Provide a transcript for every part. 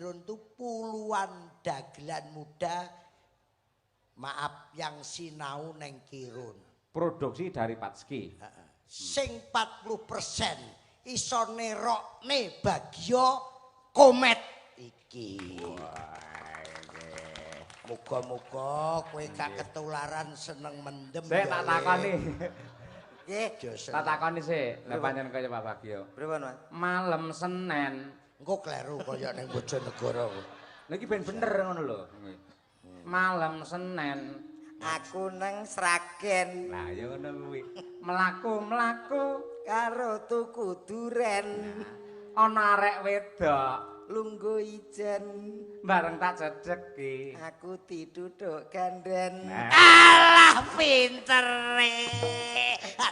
Kirun tuh puluhan dagelan muda, maaf yang sinau neng Kirun. Produksi dari Patski. Sing 40% iso nerokne Bagio Komet iki. Muga-muga kowe gak ketularan seneng mendem. Sik tak takoni. Nggih, tak takoni sik. Lah pancen kaya Pak Bagio. Pripun, Mas? Malam Senin engko kleru kaya ning Bojonegoro. Lha iki ben bener ngono lho. Malam Senin aku nang Sragen. Lah ya ngono kuwi. Mlaku-mlaku karo tuku duren. Ana arek wedok lungguh ijen bareng tak cedheki aku dituthuk ganden. Alah pintere.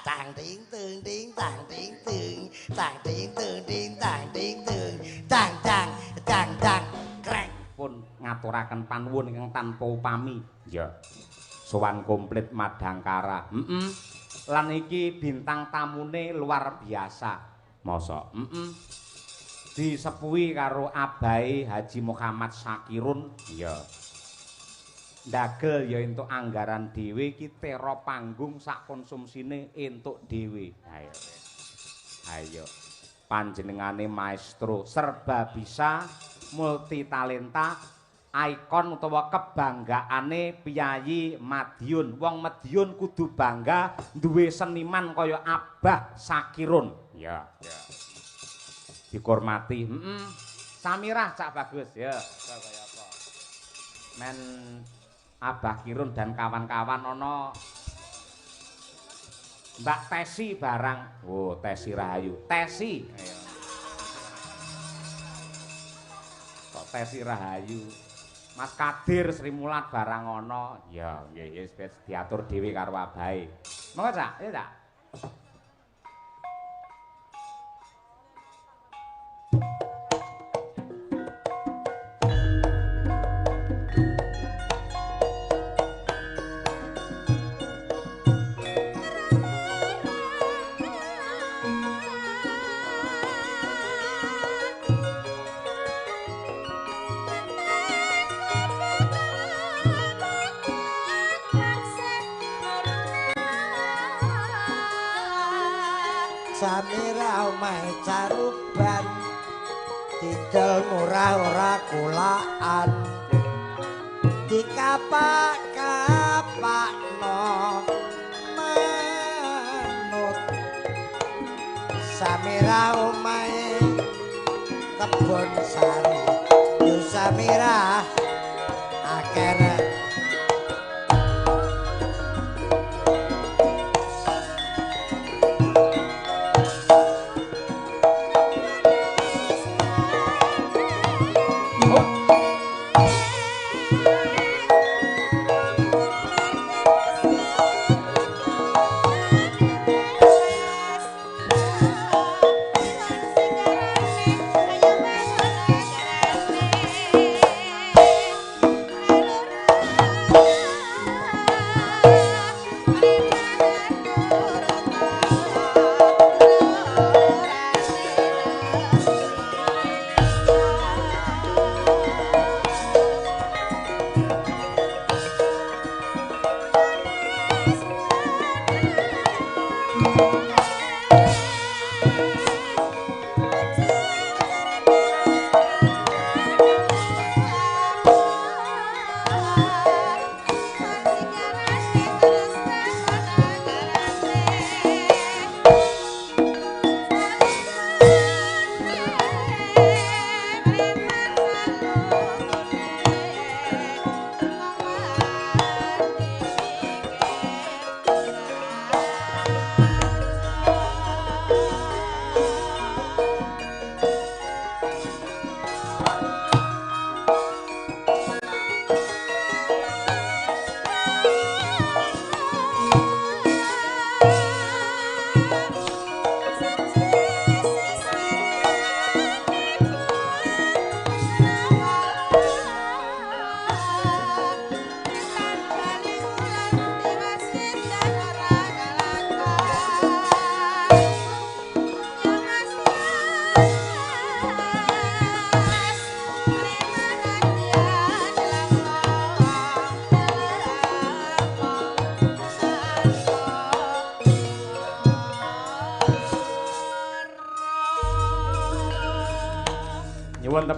Tang ting tung ting tang ting tung tang ting tung ting tang ting tung tang tang tang tang krek. Pun ngaturaken panuwun ingkang tanpa upami. Ya. Sowan komplit Madangkara. Heeh. Lan iki bintang tamune luar biasa. Mosok. Heeh. Disepuhi karo abahe Haji Muhammad Sakirun. Ya. Ndagel ya entuk anggaran dhewe iki tera panggung sak konsumsine entuk dhewe. Ayo. Ayo. Panjenengane maestro serba bisa, multi talenta, ikon utawa kebanggaane piyayi Madiun. Wong Madiun kudu bangga duwe seniman kaya Abah Sakirun. Ya. Ya. Dihormati. Heeh. Samirah Cak Bagus ya. Kaya apa? Men Abah Kirun dan kawan-kawan ana Mbak Tesi barang. Oh, Tesi Rahayu. Tesi. Ayo. Kok Tesi Rahayu. Mas Kadir Sri Mulat barang ana. Ya, nggih wis diatur dhewe karo abahe. Monggo, Cak. Ya, Cak. Samira omahe caruban didol murah ora kulaan dikapak-kapakno manut. Samira omahe kebon sari yo Samira akeh.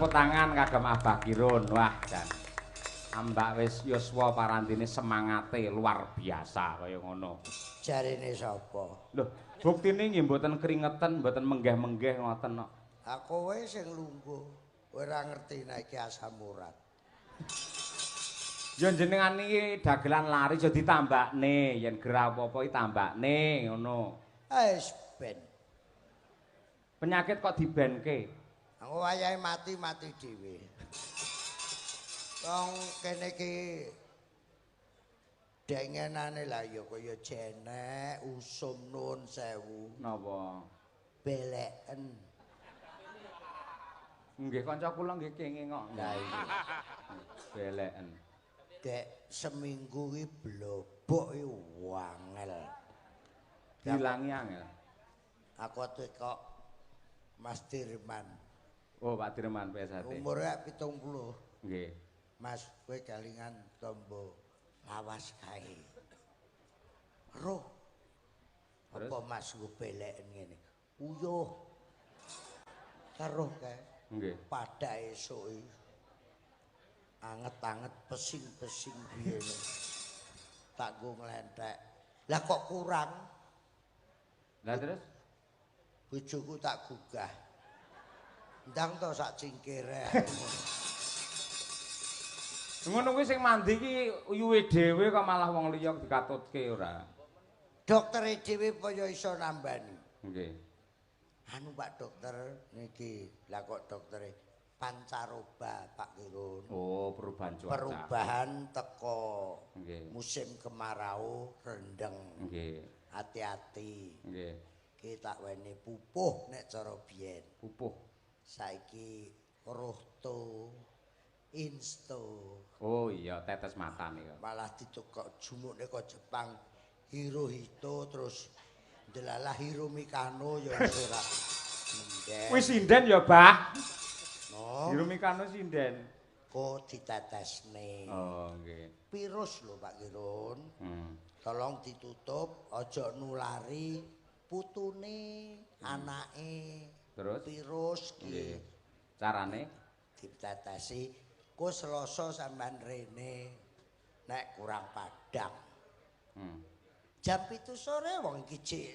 Tepuk tangan kagem Abah Kirun. Wah, jan. Ambak wis yuswa parandene semangate luar biasa kaya ngono. Jarene sapa? Lho, buktine nggih mboten kringeten, mboten menggeh-menggeh ngoten kok. Ha kowe sing lungguh, kowe ora ngerti nek iki asam urat. Ya jenengan iki dagelan lari aja ditambakne, yen gerah apa-apa iki tambakne ngono. Wis ben. Penyakit kok dibenke? Aku wayahe mati-mati dhewe. Wong kene iki dengenane lah ya kaya jenek, usum nuwun sewu. Napa? Beleken. Nggih kanca kula nggih kenging kok. Lah iya. Beleken. Dek seminggu iki blobok iki wangel. Dilangi angel. Aku kok Mas Dirman. Oh, Pak Dirman PSHT. Umure 70. Nggih. Mas, kowe kelingan tombo lawas kae. Roh. Apa Mas nggo beleken ngene? Uyuh. Karo kae. Nggih. Pada esuk iki. Anget-anget pesing-pesing piye. Tak nggo nglenthek. Lah kok kurang? Lah terus? Bojoku tak gugah. Ndang to sak cingkire. Ngono kuwi sing mandi iki uyuhe dhewe kok malah wong liya dikatutke ora. Doktere dhewe apa ya iso nambani. Nggih. Anu Pak Dokter niki, lah kok doktere pancaroba Pak Kirun. Oh, perubahan cuaca. Perubahan teko. Nggih. Musim kemarau rendeng. Nggih. Hati-hati. Nggih. Ki tak weni pupuh nek cara biyen. Pupuh. Saiki rohto insto. Oh iya, tetes mata nika. Malah ditukok jumukne kok Jepang Hirohito terus ndelalah Hiromikano ya wis ora. Wis sinden ya, Bah. No. Hiromikano sinden. Kok ditetesne. Oh, nggih. Virus lho Pak Kirun. Tolong ditutup, aja nulari putune, anake. Terus virus ki. Carane ditetesi ku Selasa sampean rene nek kurang padang. Jam 7 sore wong iki cek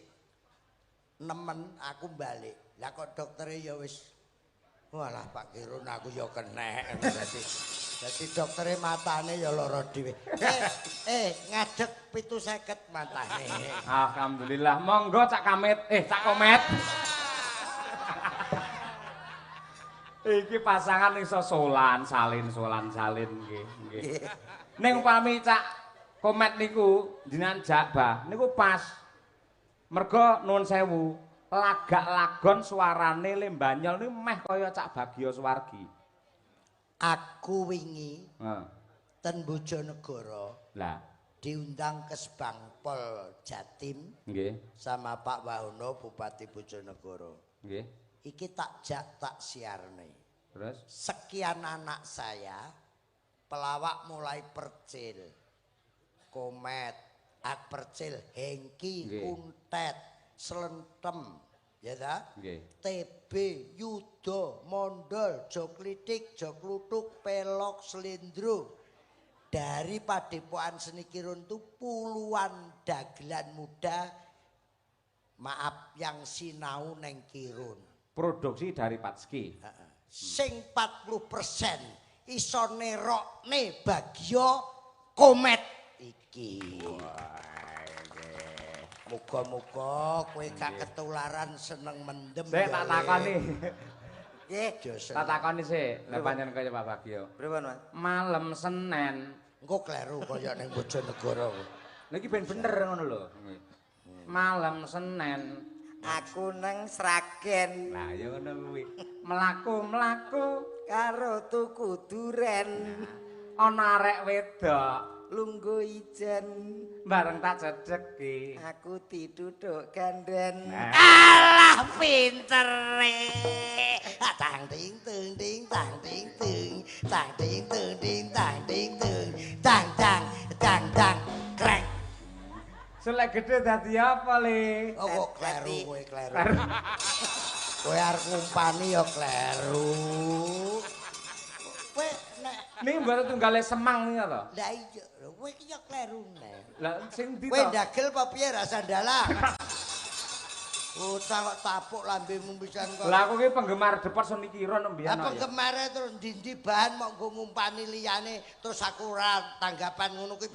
nemen aku balik. Lah kok doktere ya wis walah Pak Kirun aku ya kenek. Dadi doktere matane ya lara dhewe. Ngadeg 750 matane. Alhamdulillah. Monggo Cak Kamit, Cak Komet. Iki pasangan iso solan, salin, solan, salin nggih, nggih. Ning upami Cak Komet niku jenengan jak Bah, niku pas. Mergo nuwun sewu, lagak lagon suarane Lembanyol niku meh kaya Cak Bagio Suwargi. Aku wingi ten Bojonegoro. Lah, diundang ke Kesbangpol Jatim. Nggih. Sama Pak Wahono Bupati Bojonegoro. Nggih. Iki tak jak tak siarne. Terus sekian anak saya pelawak mulai Percil, Komet, Ak Percil, Hengki, Kuntet, Slentem, ya ta? Nggih. TB, Yudo, Mondol, Joklitik, Joklutuk, Pelok, Slendro. Dari Padepokan Seni Kirun itu puluhan dagelan muda, maaf yang sinau neng Kirun. Produksi dari Patski. Sing 40% iso nerokne Bagio Komet iki. Muga-muga kowe gak ketularan seneng mendem. Sik tak takoni. Nggih, tak takoni sik, lha pancen kaya Pak Bagio. Pripun, Mas? Malam Senin. Engko kleru kaya ning Bojonegoro. Lha iki ben bener ngono lho. Malam Senin aku nang Sragen. Lah ya ngono kuwi. Mlaku-mlaku karo tuku duren. Ana arek wedok lungguh ijen bareng tak cedheki. Aku dituthuk ganden. Alah pintere. Tang ting tung ting tang ting tung tang ting tung ting tang ting tung tang tang tang tang krek. Selek gede dadi apa, Le? Oh, kok kleru kowe kleru. Kowe arep ngumpani ya kleru. Niki mboten tunggale Semang niki to. Lah iya, kowe iki ya kleru neh. Lah sing ndi to? Kowe ndagel apa piye rasa ndalang? Bocah kok tapuk lambemu pisan kok. Lah aku ki penggemar Depot Seni Kiron mbiyen. Lah penggemare terus ndi-ndi bahan mok nggo ngumpani liyane terus aku ora tanggapan ngono kuwi.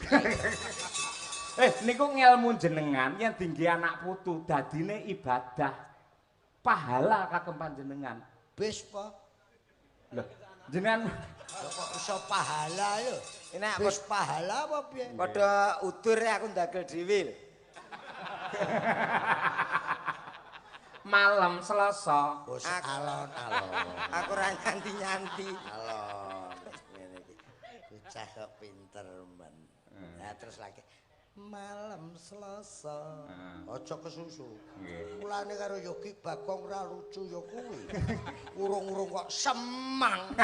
Niku ngelmu jenengan yen dingge anak putu dadine ibadah. Pahala kagem panjenengan. Bis po. Lho, jenengan kok iso pahala lho. Nek wis pahala apa piye? Padha udur aku ndagel dhewe. Malam Selasa. Wis alon-alon. Aku ora nyanti-nyanti. Alon. Ngene iki. Bocah kok pinter men. Nah terus lagi malam Selasa. Aja kesusu. Mulane karo Yogi Bagong ora lucu ya kuwi. Urung-urung kok Semang.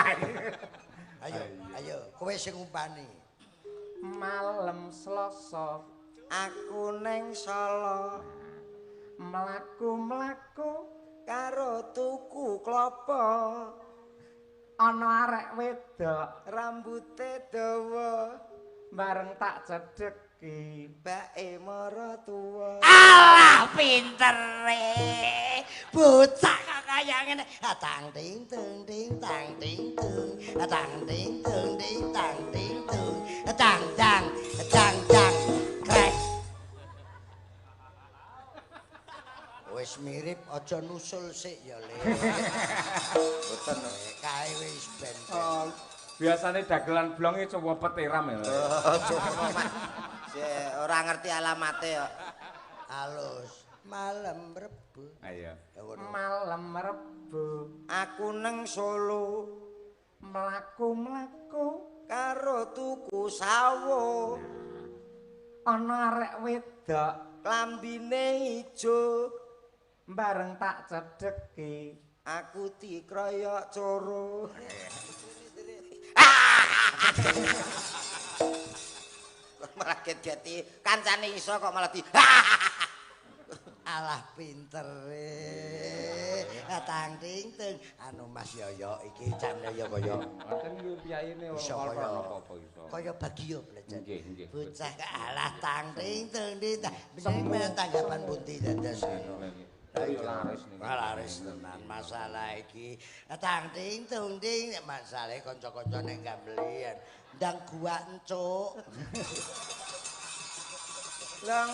Ayo, ayo, kowe sing ngumpani. Malam Selasa aku neng Solo. Mlaku-mlaku karo tuku klopo. Ana arek wedok rambute dawa bareng tak cedheki bae maratuwa. Alah pintere. Bocah kok kaya ngene. Tang ting tung ting tang ting tung. Tang ting tung ting tang ting tung. Tang tang tang tang krek. Wis mirip aja nusul sik ya Le. Mboten kae wis ben. Oh, biasane dagelan blonge coba petiram ya. Oh, coba Mas. Sik ora ngerti alamate kok. Alus malam Rebo. Ayo. Malam Rebo aku neng Solo mlaku-mlaku karo tuku sawo. Ana arek wedok klambine ijo bareng tak cedheki aku dikroyok coro. Malah get-geti kancane iso kok malah di alah pintere. Tang ting tung anu Mas Yoyo iki jane ya kaya ngoten iki piyayine ora apa-apa iso. Kaya Bagio belajar. Nggih, nggih. Bocah ke alah tang ting tung ting. Jeneng tanggapan pundi dados ngono. Laris niku. Laris tenan masalah iki. Tang ting tung ting masalahe kanca-kanca ning gambelian. Ndang gua encuk. Lang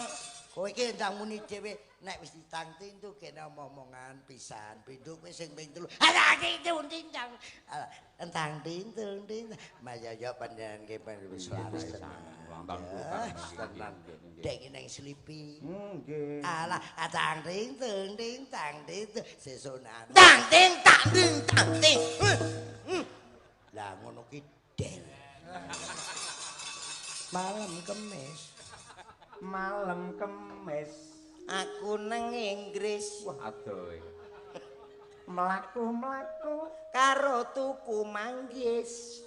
kowe iki ndang muni dhewe nek wis ditang ting tung kene omong-omongan pisan. Pindho kowe sing ping 3. Tang ting tung ting tang. Tang ting tung ting. Mas Yoyo panjenengan ki wis laris tenan. Tenan. Dek nang slipi. Nggih. Alah tang ting tung ting tang ting sesuk nang. Tang ting tang ting tang ting. Lah ngono ki del. Malam Kemis. Malam Kemis aku nang Inggris. Wah adoh. Mlaku-mlaku karo tuku manggis.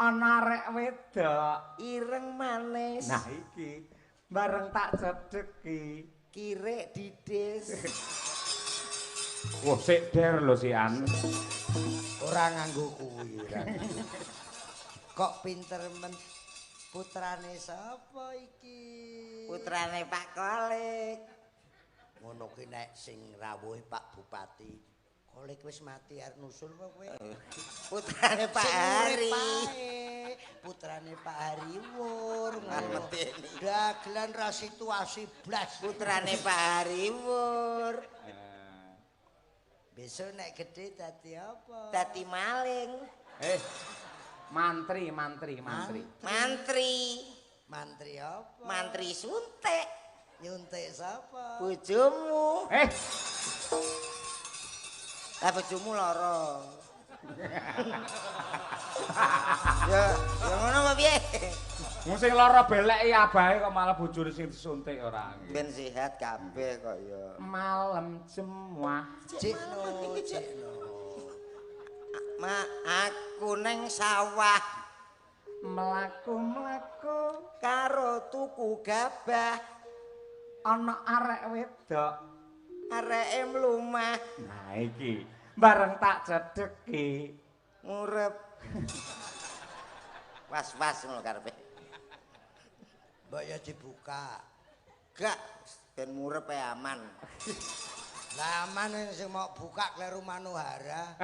Ana arek wedok ireng manis. Nah iki bareng tak cedheki kirek didis. Wah sik der lho sian. Ora nganggo kuwi ora. Kok pinter men putrane sapa iki? Putrane Pak Kolik. Ngono ki nek sing rawuh Pak Bupati. Kolik wis mati arep nusul apa kowe? Putrane Pak Hari. Putrane Pak Hari Wur. Dagelan ra situasi blas. Putrane Pak Hari Wur. Besok nek gede dadi apa? Dadi maling. Mantri, mantri, mantri. Mantri. Mantri apa? Mantri suntik. Nyuntik sapa? Bojomu. Lah bojomu lara. Ya, ya ngono apa piye? Wong sing lara beleki abahe kok malah bojone sing disuntik ora. Ben sehat kabeh kok ya. Malam Jemuah. Cikno, cikno. Ma aku neng sawah mlaku-mlaku karo tuku gabah. Ana arek wedok areke mlumah. Nah iki bareng tak cedheki ngurep. Was-was ngono karepe. Mbok ya dibuka. Gak ben murep ae aman. Lah aman sing mau buka kleru Manohara.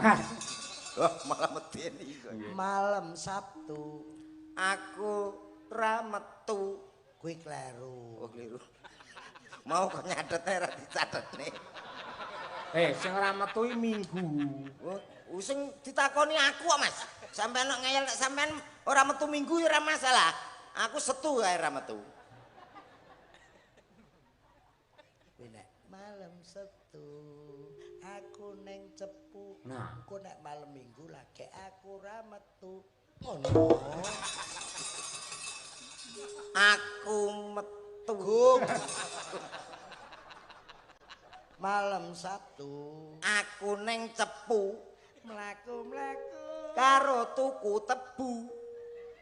Wah, malah medeni kok. Malam Sabtu aku ra metu. Kuwi kleru. Oh, kleru. Mau kok nyatete ra dicatetne. Sing ora metu iki Minggu. Oh, sing ditakoni aku kok, Mas. Sampeyan kok ngeyel nek sampeyan ora metu Minggu ya ora masalah. Aku setu ae ora metu. Kuwi nek malam Sabtu aku neng Cepu. Nah, engko nek malam Minggu lagi aku ora metu. Ngono. Aku metu. Gung. Malam Sabtu aku neng Cepu. Mlaku-mlaku karo tuku tebu.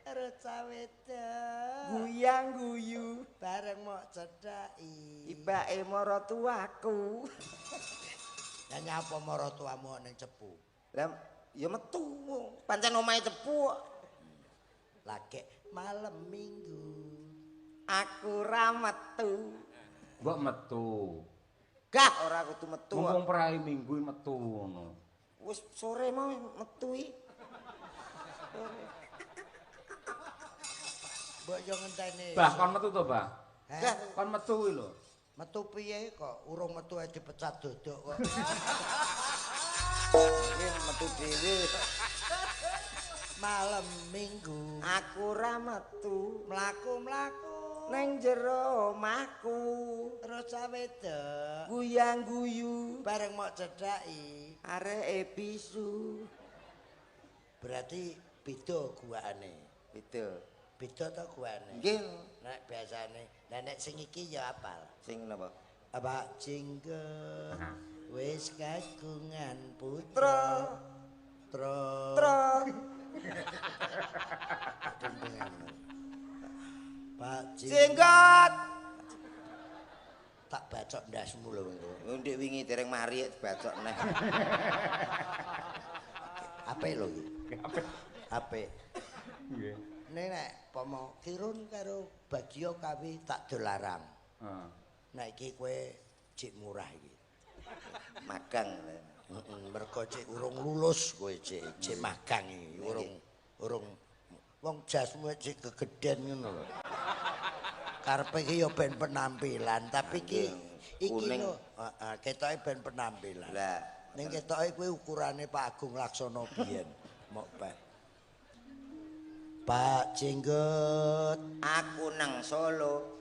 Karo cawedok guyang-guyu bareng mok cedhaki ibake maratuwaku. Lah nyapa maratuwamu ning Cepu? Lah ya metu. Pancen omahe Cepu kok. Lagi malam Minggu aku ra metu. Mbok metu. Gah ora kudu metu. Mumpung prai Minggu metu ngono. Wis sore mau metu iki. Mbok yo ngenteni. Bah kon metu to, Bah? Heh? Kon metu kuwi lho. Metu piye kok urung metu ae dipecat dodok kok. Iki metu dhewe. Malam Minggu aku ra metu, mlaku-mlaku neng jero omahku. Terus cawedok guyang-guyu bareng mok cedhaki areke bisu. Berarti beda guakane. Beda. Beda to guakane? Nggih. Nek biasane, lah nek sing iki ya apal. Sing napa? Pak Jenggot wis kagungan putra. Tra. Pak Jenggot tak bacok ndasmu lho engko. Ndek wingi dereng mari dibacok neh. Apik lho iki. Apik. Apik. Nggih. Nek nek pomo Kirun karo Bagio kawi tak dolarang. Heeh. Nek iki kowe cik murah iki. Magang. Heeh, mergo cik urung lulus kowe cik, cik magang iki, urung wong jasmu cik gegeden ngono lho. Karepe iki ya ben penampilan, tapi iki iki lho, heeh, ketoke ben penampilan. Lah, ning ketoke kuwi ukurane Pak Agung Laksono biyen. Mok Pak. Pak Jenggot, aku nang Solo.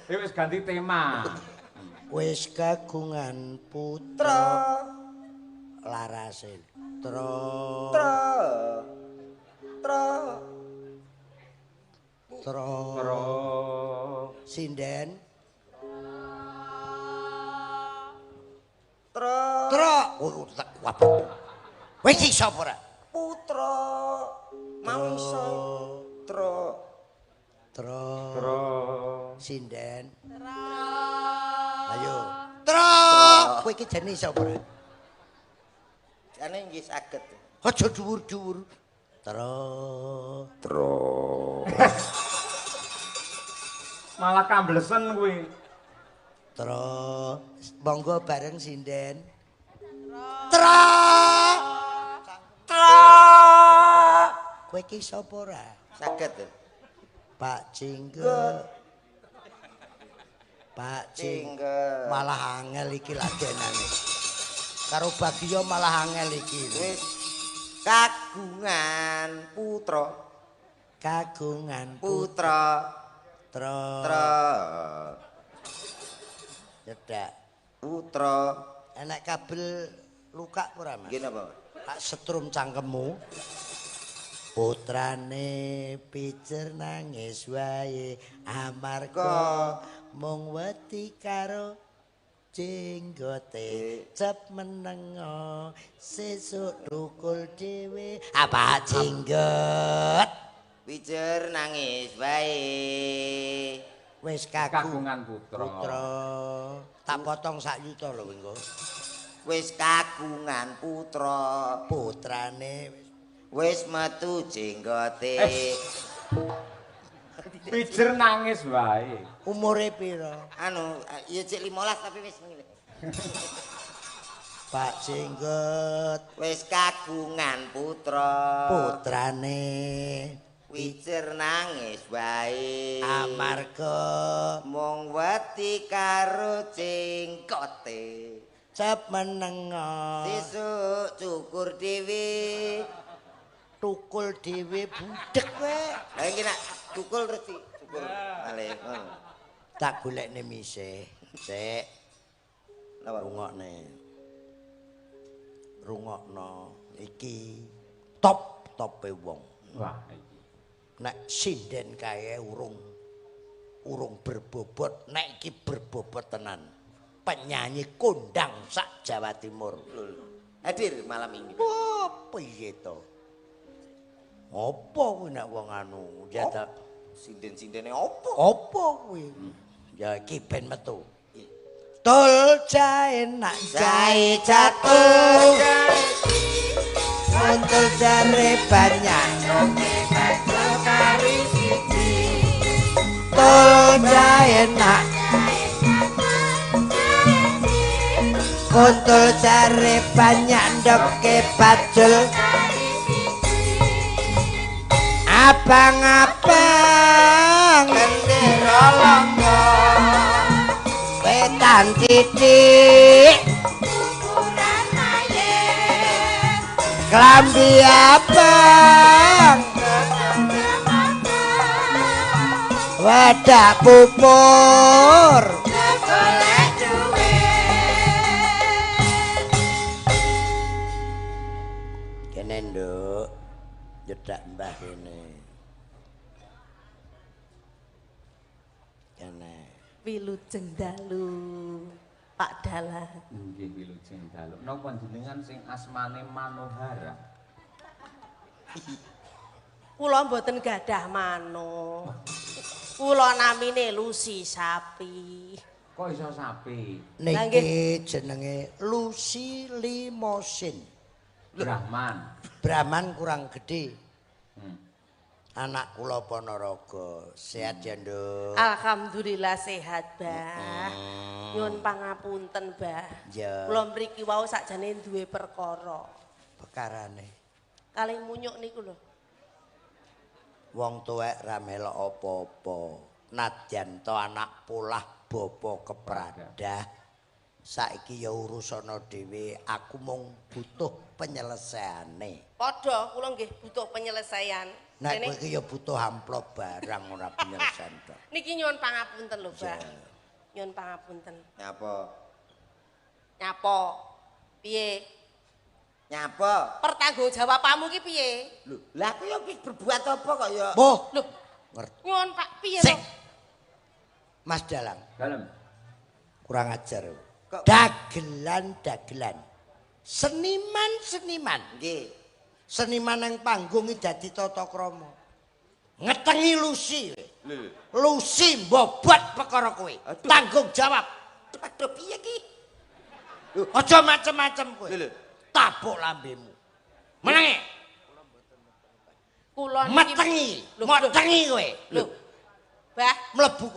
Wis ganti tema. Wis kagungan putra. Larase. Tra. Tra. Tra. Tra. Tra. Sinden. Tra. Tra. Oh, tak wabah. Wis iso ora? Putra. Mau iso. Tra. Tra. Tra. Sinden. Tra. Ayo. Tra. Kowe iki jane iso ora? Jane nggih saged. Aja dhuwur-dhuwur. Tra. Tra. Malah kamblesen kuwi. Tra. Monggo bareng sinden. Tra. Tra. Kowe iki sapa ora? Saged. Pak Jenggot. Pak Jenggot. Malah angel iki ladenane. Karo Bagio malah angel iki. Wis kagungan putra. Kagungan putra. Tra. Tra. Cedak. Putra. Enek kabel luka ora, Mas? Nggih napa? Tak setrum cangkemmu. Putrane pijer nangis wae amarga mung wedi karo jenggote cep menengo sesuk dukul dhewe. Apa jenggot? Pijer nangis wae wis kagungan putra. Putra. Tak potong sak yuta lho engko. Wis kagungan putra. Putrane Wis metu jenggote. Pijer nangis wae. Umure pira? Anu, ya cek 15 tapi wis ngene. Pak Jenggot wis kagungan putra. Putrane Wijer nangis wae. Amarga mung wedi karo jenggote. Cep menengo. Sesuk cukur dhewe. Tukul dhewe budhek kowe. Lah iki nek tukul terus dicukur malih ngono. Tak golekne mise. Sik. Napa? Rungokne. Rungokno iki top-tope wong. Wah iki. Nek sinden kae urung berbobot, nek iki berbobot tenan. Penyanyi kondang sak Jawa Timur. Hadir malam ini. Wah, piye to? Apa kuwi nek wong anu ya ta sinden-sindene apa? Apa kuwi? Ya iki ben metu. Tul jae nak jae jatuh. Kuntul jare banyak. Tul jae nak kuntul jare banyak ndoke bajul. Abang-abang gendera langga wetan titik ukuran aye klambi abang wadah pupur golek duwe. Kene nduk nyedak mbah kene. Kene. Wilujeng dalu Pak Dalang. Nggih wilujeng dalu. Napa jenengan sing asmane Manohara? Kula mboten gadah mano. Kula namine Lucy Sapi. Kok iso sapi? Niki jenenge Lucy Limosin. Brahman. Brahman kurang gede. Anak kula Ponorogo. Sehat ya, Nduk? Alhamdulillah sehat, Mbah. Nyuwun pangapunten, Mbah. Ya. Kula mriki wau sakjane duwe perkara. Perkarane kalih munyuk niku lho. Wong tuwek ra melok apa-apa. Nadyan to anak polah bapa kepradah. Saiki ya urusana dhewe, aku mung butuh penyelesaiane. Padha kula nggih butuh penyelesaian. Nek kowe iki ya butuh amplop barang ora penyelesaian tok. Niki nyuwun pangapunten lho, Mbak. Nyuwun pangapunten. Nyapa? Nyapa? Piye? Nyapa? Pertanggungjawabanmu ki piye? Lho, lah aku ya wis berbuat apa kok ya? Boh, lho, ngerti. Nyuwun Pak, piye to? Mas Dalang. Dalem. Kurang ajar. Dagelan-dagelan. Seniman-seniman. Nggih. Seniman nang panggung iki dadi tata krama. Ngetengi Lucy. Lucy mbobot perkara kowe. Tanggung jawab. Aduh piye iki? Aja macem-macem kowe. Tabuk lambemu. Menenge. Kula niki metengi, metengi kowe. Lho. Mbah, mlebu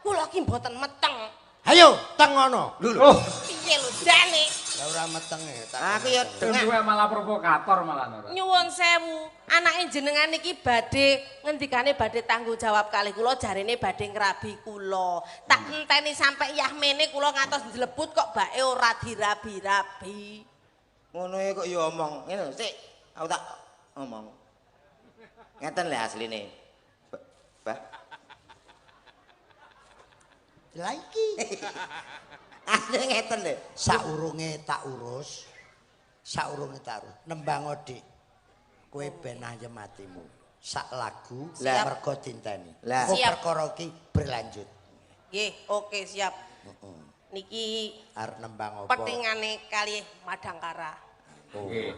kula ki mboten meteng. Ayo, teng ngono. Lho. Piye lho jane? Lah ora metenge. Aku ya dengak malah provokator malah ora. Nyuwun sewu, anake jenengan niki badhe ngendikane badhe tanggung jawab kalih kula, jarene badhe ngrabi kula. Tak enteni sampe yahmene kula ngantos njlebut kok bae ora dirabi-rabi. Ngono e kok ya omong. Ngene lho, sik aku tak omong. Ngeten lho asline. Mbah. Lah iki. Asline ngeten lho. Saurunge tak urus. Saurunge tak urus. Nembang Dik. Kowe ben ayem atimu. Sak lagu mergo dinteni. Engko perkara iki berlanjut. Nggih, oke siap. Heeh. Niki arep nembang apa? Petingane kalih Madangkara. Oh, iya.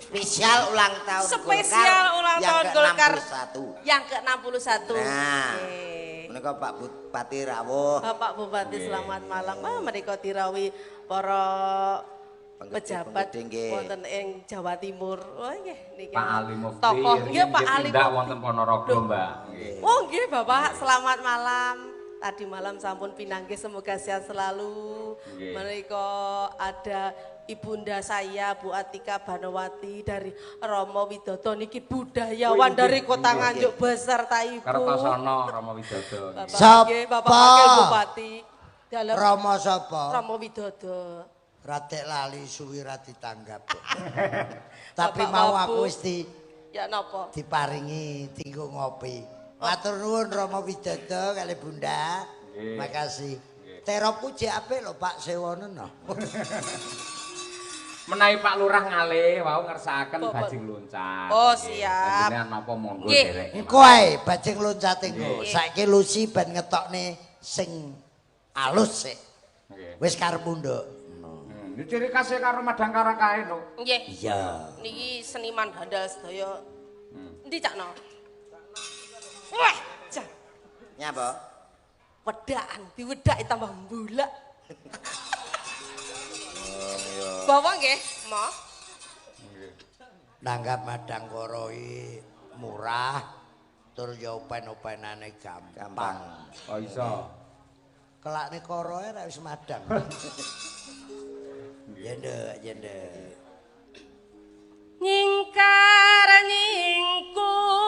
Spesial ulang tahun Spesial ulang tahun Golkar yang ke-61. Yang ke-61. Nah. Menika Pak Bupati rawuh. Bapak Bupati selamat malam. Ah menika dirawuhi para Pejabat wonten ing Jawa Timur. Oh nggih niki. Pak Ali Mufti. Tokoh nggih Pak Ali tindak wonten Ponorogo, Mbak. Nggih. Oh nggih Bapak, selamat malam. Tadi malam sampun pinanggih, semoga sehat selalu. Menika ada ibunda saya Bu Atika Banowati dari Romo Widodo niki budayawan dari Kota Nganjuk beserta ibu. Kertosono Romo Widodo. Bapak Bapak Wakil Bupati. Dalem Romo sapa? Romo Widodo. Ratek lali suwi ra ditanggap. Tapi mau aku wis di ya napa? Diparingi tinggo ngopi. Matur nuwun Romo Widodo kali Bunda. Makasih. Teropku jek apik lho Pak Sewono. Menawi Pak Lurah ngalih wau ngersakaken bajing loncat. Oh siap. Jenengan napa monggo derek. Engko ae bajing loncate engko. Saiki Lucy ben ngetokne sing alus sik. Wis karepmu nduk. Ini ciri khasnya karo Madangkara kae no. Nggih. Iya. Niki seniman handal sedaya. Endi Cakno? Wah, jan. Nyapa? Wedakan, diwedaki tambah mbulak. Bawa nggih, Ma. Nggih. Nanggap Madangkara iki murah tur ya open-openane gampang. Oh iso. Kelakne koroe ra wis madang. Ya nduk, ya nduk. Nyingkar nyingkur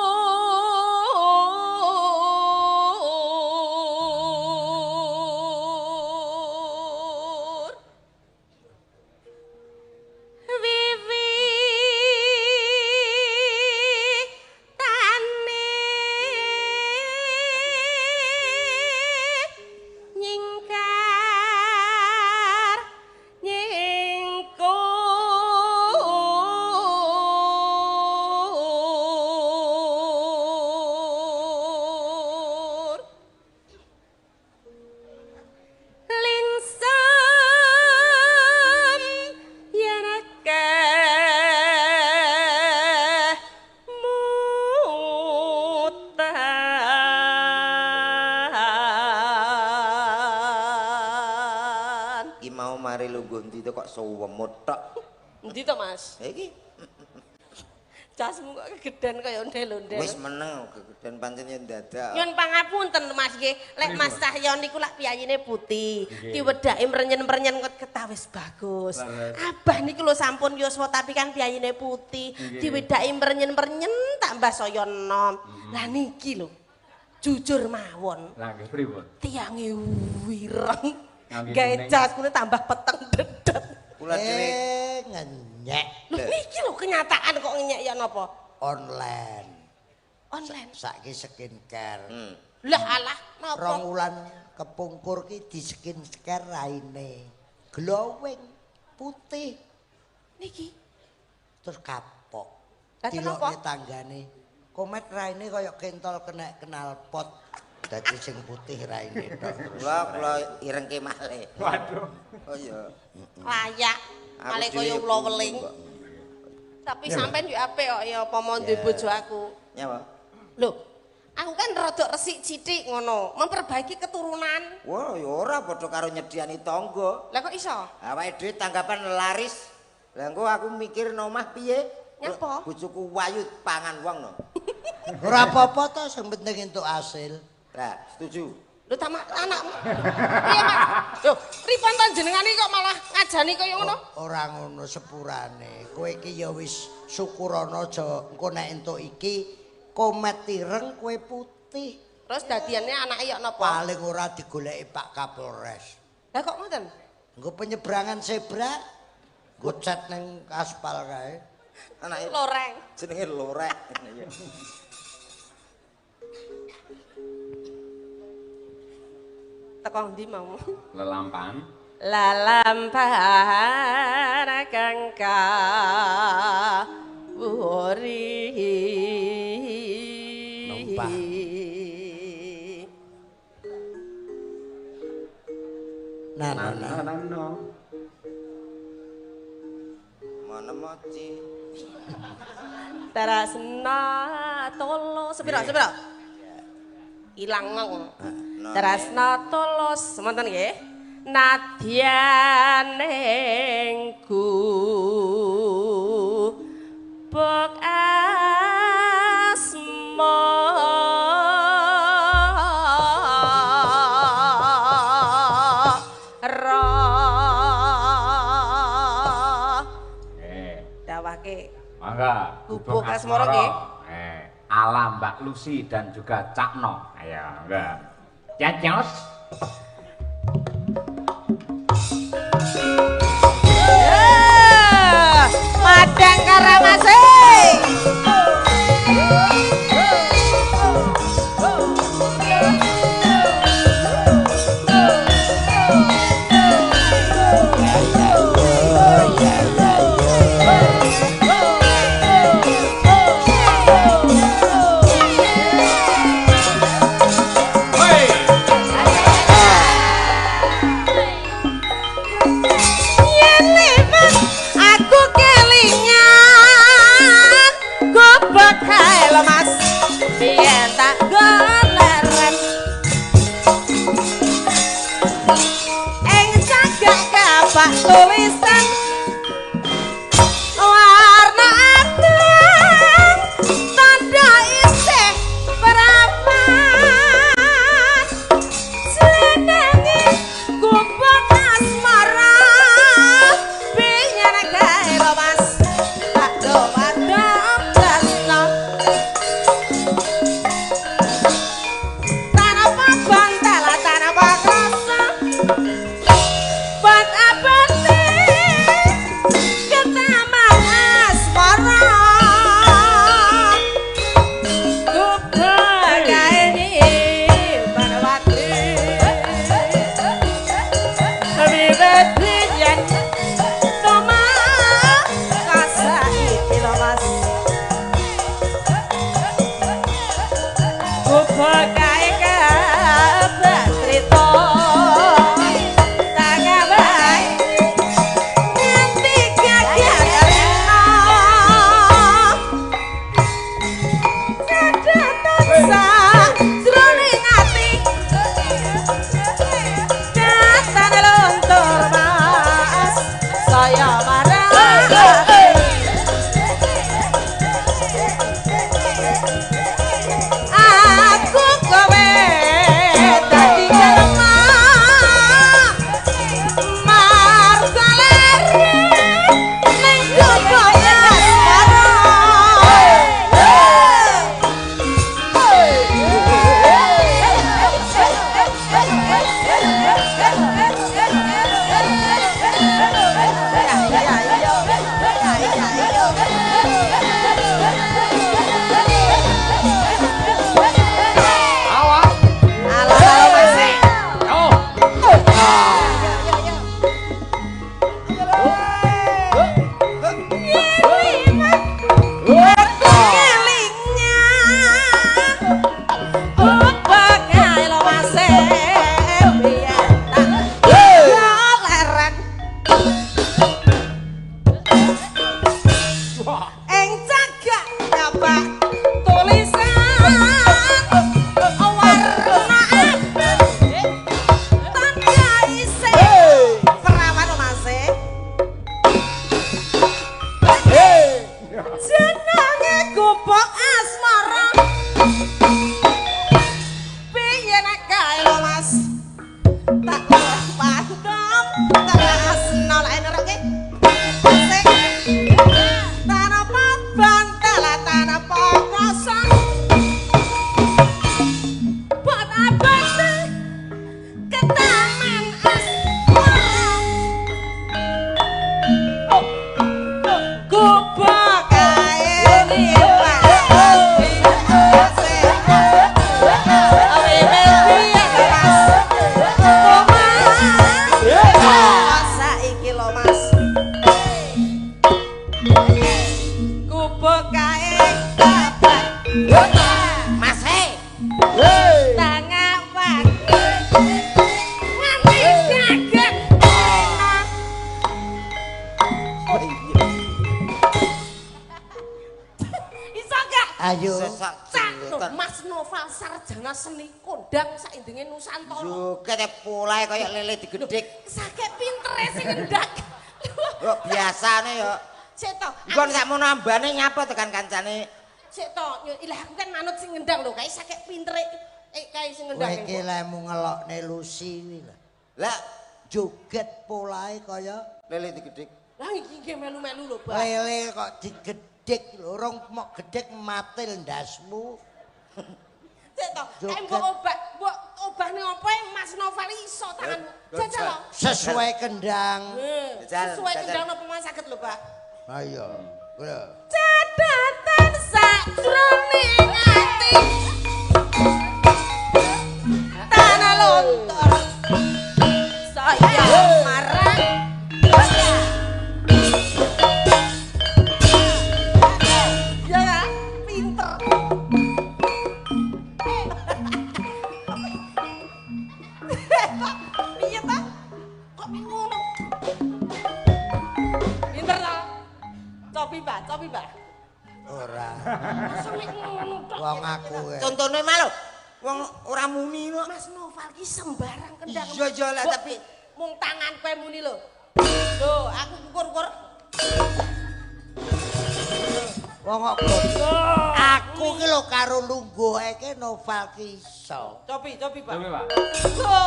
wiwi tane nyingkar nyingkur linsem yeneke mutan. Iki mau mari lungguh ndi to kok suwemut tok. Endi to, Mas? Ha iki Jasmu kok kegeden kaya ondel-ondel. wis meneng kegeden pancen yen dadak. Nyun pangapunten Mas nggih, lek Mas Cahyo niku lak piyayine putih, diwedaki mrenyen-mrenyen kok ketawis bagus. Abah niku lho sampun yuswa tapi kan piyayine putih, diwedaki mrenyen-mrenyen tambah saya enom. Lah niki lho. Jujur mawon, Lah nggih pripun? tiange wireng. Ngangge Gawe kuning. jas kuwi tambah peteng dedet. Kula dhewe Ngenyek Lho niki lho kenyataan kok ngenyek ya napa? online. Online. Saiki skincare. Lah alah napa? Rong wulan kepungkur ki di skincare raine. Glowing putih Niki. terus kapok. Lah, kenapa? Dilokne tanggane. Komet raine kaya kentol kena knalpot. Dadi sing putih raine tok terus. kula irengke malih. Waduh. Oh iya. Layak. Aku Malih dhewe kaya ula weling. kok. Tapi sampean yo apik kok ya apa mau duwe bojo aku. Nyapa? Lho, aku kan rada resik sithik ngono, memperbaiki keturunan. Wah, ya ora padha karo nyediani tangga. Lah kok iso? Awake dhewe tanggapan laris. Lah engko aku mikir no omah piye? Nyapa? Bojoku wayu pangan wong no. Ora apa-apa to sing penting entuk hasil. Lah, setuju. Lho tamak anakmu. Piye, Mas? Lho, pripun to jenengane kok malah ngajani kaya ngono? Ora ngono sepurane. Kowe iki ya wis syukurana aja engko nek entuk iki komet ireng kowe putih. Terus dadiane anake ya napa? Paling ora digoleki Pak Kapolres. Lah kok ngoten? Engko penyeberangan zebra nggo cat ning aspal kae. Anake Loreng. jenenge lorek. Iya. Teko ndi mau? Lelampan. Lalampahan kang kawuri. Numpah. Nah, nah, nah. Nano. Mana moci? Tarasna tolo sepiro sepiro? Ilang ngong. Tarasna tolos, semonten nggih. Nadyan ing gubuk asmara. Dawake. Mangga, Gubuk Asmara nggih. Ala Mbak Lucy dan juga Cak No. Ayo, mangga. Cacos. Madang karamase. Tulisan warna abang tanda isih perawan jenenge gubuk asmara biyen gawe lho Mas tak dowadom tresno tanpa bantal tanpa krasa bat abate ketaman asmara gubuk gawe barwati wiwit yen tomah kasaiki lho Mas gubuk gawe kabar crita tak nganti gagal rena cadatan sajroning ati datan luntur Mas saya marah. Aku kowe dadi lemah marga lere ning gubuk asmara. Awas. Alah Mas. Yo. Aku kelingan gubuk kae lho Mas biyen tak leren ing cagak kapak tulisan warna abang tanda isih perawan lho Mas. Jenenge gubuk asmara piye nek kae lho Mas tak padom tresno lek nereke sing tanpa bantal tanpa Ayo. Cak Mas Noval sarjana seni kondang saindenge Nusantara. Joget polahe kaya lele digedhik. Saking pintere sing ngendak. Kok biasane ya. Sik to. Engko sakmono ambane nyapa tekan kancane. Sik to, ilah aku kan manut sing ngendang lho, kae saking pintere kae sing ngendang. Kowe iki lemu ngelokne Lucy kuwi lho. Lah joget polahe kaya lele digedhik. Lah iki nggih melu-melu lho, Pak. Lele kok digedhik lho, rong mok gedhek matil ndasmu. Sik to, kae mbok obah, mbok obahne opo Mas Noval iso tanganmu. Jajal lho. Sesuai kendang. Sesuai kendang napa mas saged lho, Pak? Ayo. Lho. Catatan sakjroning ati. Tanah lontor. Saya marang. Ya, pinter. Piye ta? Kok ngono? Pinter ta? Cobi, Pak, cobi, Pak. Ora. Wong aku. Contone mah lho. Wong ora muni kok. Mas Noval ki sembarang kendang. Iya iya lah tapi mung tangan kowe muni lho. Lho, aku ukur-ukur. Wong kok aku ki lho karo lungguh iki Noval ki iso. Cobi, cobi, Pak. Cobi, Pak. Lho.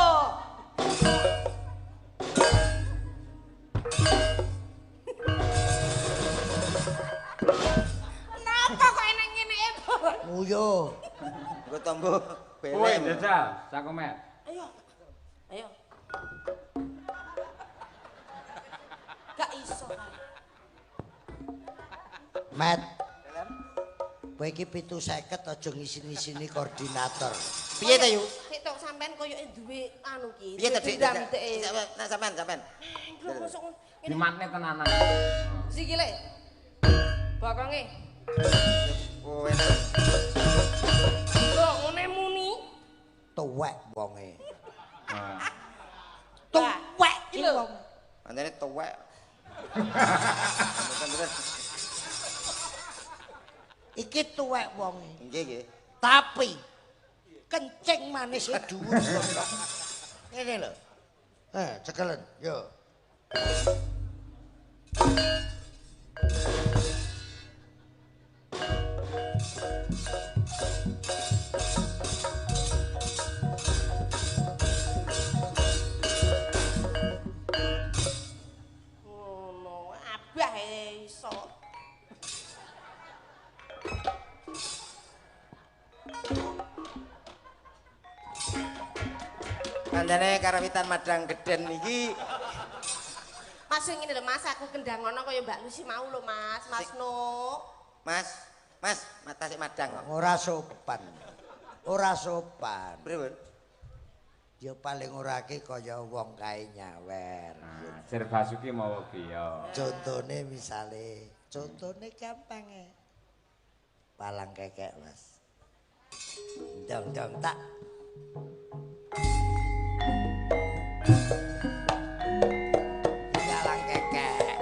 Napa kok enak ngene e, Bon? Nguyo. Nggo tombo belem. Kowe jajal, sakomet. Ayo. Ayo. Gak iso. Met. Kowe iki 750 aja ngisin-ngisini koordinator. Piye ta, Yu? Sik tok sampean koyoke duwe anu ki. Piye ta, Dik? Nek sampean, sampean. Lho mosok dimatne tenanan. Sikile. Bokonge. Kowe. Lho ngene muni. Tuwek wonge. Tuwek iki lho. Pancene tuwek. Mboten-mboten. Iki tuwek wonge. Nggih, nggih. Tapi kencing manis e dhuwur kok. Ngene lho. Cekelen, yo. Ngono, abah iso. Kandhane karawitan Madang Geden iki. Mas ngene lho Mas, aku kendang ngono kaya Mbak Lucy mau lho Mas, Mas No. Mas, Mas, mata sik madang kok. Ora sopan. Ora sopan. Pripun? Ya paling ora ki kaya wong kae nyawer. Nah, Sir Basuki mawa ki ya. Contone misale, contone gampang e. Palang kekek, Mas. Dong-dong tak. Palang kekek.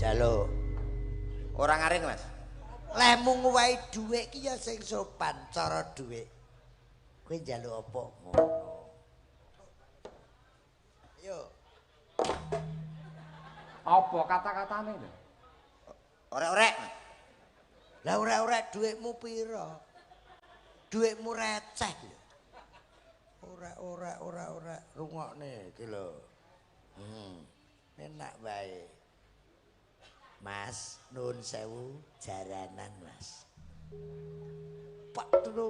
Jaluk. Ora ngaring, Mas. Lehmu nguwehi dhuwit ki ya sing sopan cara dhuwit. Kowe njaluk apa ngono. Ayo. Apa kata-katane lho? Orek-orek. Lah orek-orek dhuwitmu pira? Dhuwitmu receh lho. Orek-orek orek-orek rungokne iki lho. Enak wae. Mas, nuwun sewu jaranan, Mas. Pak tulung.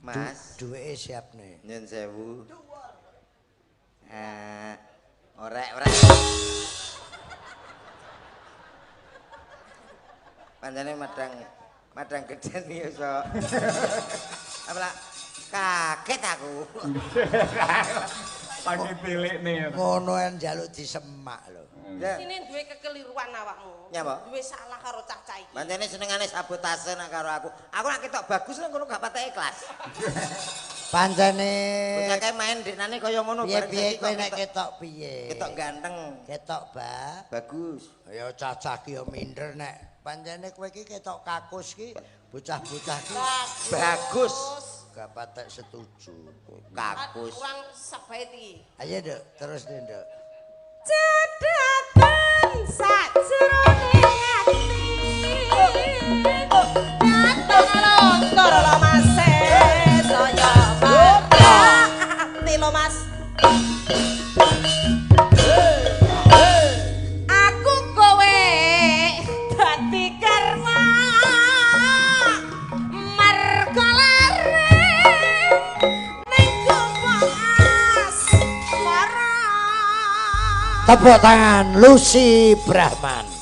Mas, duweke siapne. Nyun sewu. Ora. Pancene madang gedhen iki iso. Apa lah kaget aku. Pagi tilikne. Ngono en njaluk disemak lho. Ya. Sini duwe kekeliruan awakmu. Nyapa? Duwe salah karo cah-cah iki. Pancene senengane sabotase nek karo aku. Aku nek ketok bagus nang kono gak patek ikhlas. Pancene Bocah kae main deknane kaya ngono bareng piye-piye saiki kowe kok nek ketok piye? Ketok ganteng, Ketok ba. bagus. Ya cacah ki ya minder nek pancene kowe iki ketok kakus ki bocah-bocah ki Bagus. gak patek setuju. Kakus. Kurang sabait iki. Ayo Nduk, terus nih Nduk. Cedhaten sajroning ati. Dateng lontor lho Mas, saya mati lho Mas. Aku kowe dadi karma marga lare ning gobong asmara. Tepuk tangan Lucy Brahman.